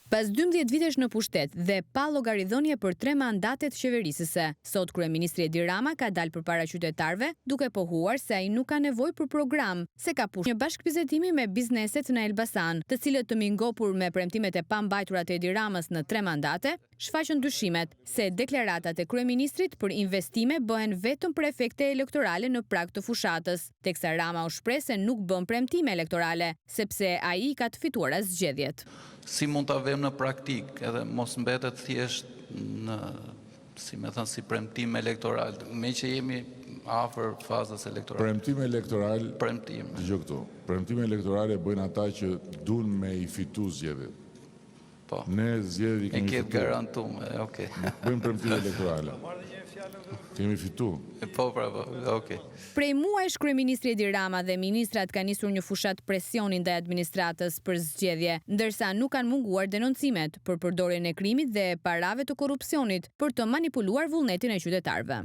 Pas 12 vitesh në pushtet dhe pa llogaridhënie për tre mandatet qeverisëse, sot kryeministri Edi Rama ka dalë përpara qytetarëve duke pohuar se ai nuk ka nevojë për program, se ka push një bashkëbisedimi me bizneset në Elbasan, të cilët të mingopur me premtimet e pambajtura të Edi Ramës në tre mandate, shfaqën dyshimet se deklaratat e kryeministrit për investime bëhen vetëm për efekte elektorale në prag të fushatës, teksa Rama u shpreh se nuk bën premtime elektorale, sepse ai i ka të fituara zgjedhjet. Si mund ta vëmë në praktikë edhe mos mbetet thjesht në, si me thënë, si premtim elektoral, meqë jemi afër fazës elektorale. Premtim elektoral, Premtim. Dëgjo këtu, premtim elektorale bëjnë ata që duan me i fitu zgjedhjet. Po. Ne zgjedhjet i E kemi ke fitu. garantuar, okay. Bëjmë premtim elektorale. Kemi fitu. Po, pra, po, okay. Prej muajsh kryeministri Edi Rama dhe ministrat kanë nisur një fushatë presioni ndaj administratës për zgjedhje, ndërsa nuk kanë munguar denoncimet për përdorjen e krimit dhe parave të korrupsionit për të manipuluar vullnetin e qytetarëve.